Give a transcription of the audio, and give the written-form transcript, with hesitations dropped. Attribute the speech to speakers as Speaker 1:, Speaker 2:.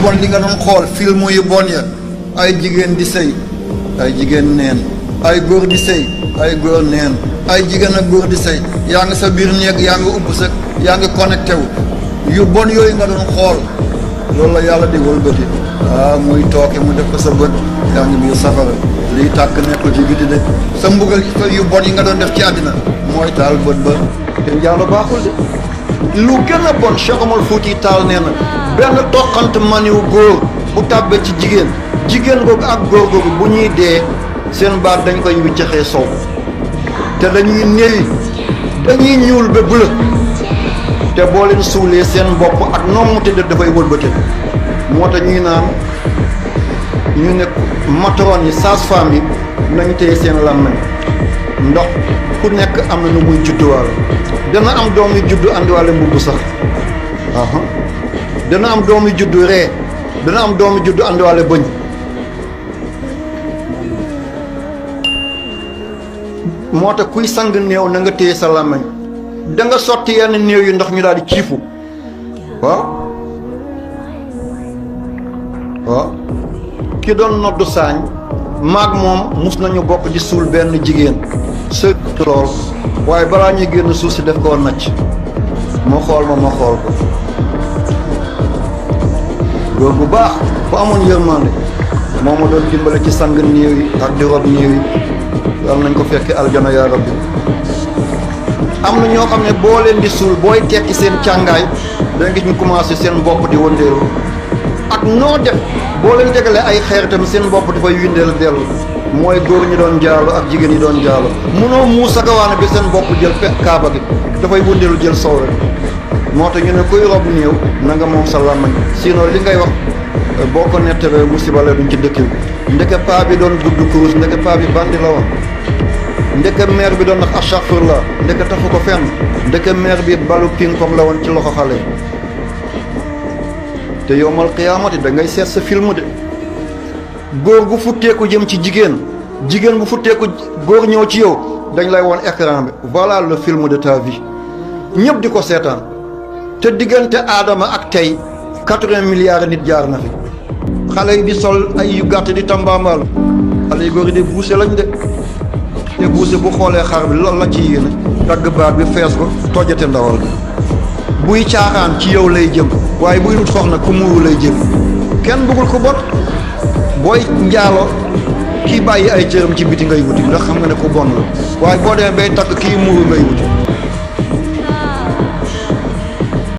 Speaker 1: bon li nga doon xool film yu bon ya ay jigéen di sëy ay jigéen neen ay góor di sëy ay góor neen ay jigéen ak góor di sëy yaa ngi sa biir néeg yaa ngi ubb sa yaa ngi connecté wu yu bon yooyu nga doon xool loolu la yàlla di wëlbati muy tooke mu def ko sa bët yaa ngi biir safara liy tàkk nekkul ci biti de sa mbugal yu bon yi nga doon def ci àddina mooy taal bët ba te njaalo baaxul de lu gën a bon Cheikh Omar Fouti Taal nee na benn toqant maniw góor bu tàbbee ci jigéen googu ak góor googu bu ñuy dee seen baat dañ koy wiccaxee sow te dañuy néewi dañuy ñuul ba bula te boo leen suulee seen bopp ak noom te def dafay wëlbate moo tax ñuy naan ñu ne matron yi sage-femme yi nañ téye seen làmmiñ ndox ku nekk am na nu muy judduwaale dana am doom yu juddu andiwaale mbubb sax dana am doom yu juddu ree dana am doom yu juddu andiwaale bëñ moo tax kuy sang néew na nga téye sa làmmiñ da nga sotti yenn néew yu ndox ñu daal di ciifu waaw ki doon noddu saañ maag moom mus nañu bokk di suul benn jigéen së lool waaye balaa ñuy génn suuf si def koo nacc ma xool ko góor bu baax ku amoon yërmande moo ma doon dimbale ci sang néew yi ak di rob néew yi yal nañ ko fekke aljana yaa rabbi am na ñoo xam ne boo leen di suul booy tekki seen càngaay da gis ñu commencé seen bopp di wëndeelu ak noo def boo leen tegalee ay xeer tamit seen bopp dafay windeel dellu mooy góor ñi doon jaalo ak jigéen ñi doon jaalo munoo muus akawaane bi seen bopp jël kaaba gi dafay wëndeelu jël sow rek moo tax ñu ne kuy rob néew na nga moom sa làmmañ sinon li ngay wax boo ko nettalee musiba la duñ ci dëkk bi ndeke paa bi doon gudd kurus ndeke paa bi bandi la woon ndeke maire bi doon nag astaghfirullah ndeke tafu ko fenn ndeke maire bi balu ping pong la woon ci loxo xale te yowmal qiyaamati da ngay seet sa film de góor gu futteeku jëm ci jigéen bu futteeku góor ñëw ci yow dañ lay woon écran bi voilà le film de ta vie ñëpp di ko seetaan te diggante aadama ak tey 80 milliards nit jaar na fi xale yi di sol ay yu gàtt di tambaambal xale yu góor yi di buuse lañ de te buuse bu xoolee xar bi loolu la ci yéene dagg baat bi fees ko tojjate ndawal bi buy caaxaan ci yow lay jëm waaye buy wut soxna ku muuru lay jëm kenn bëggul ko bot booy njaalo kii bàyyi ay cëram ci biti ngay wuti ndax xam nga ne ku bon la waaye boo demee bay takk kii muuru ngay wuti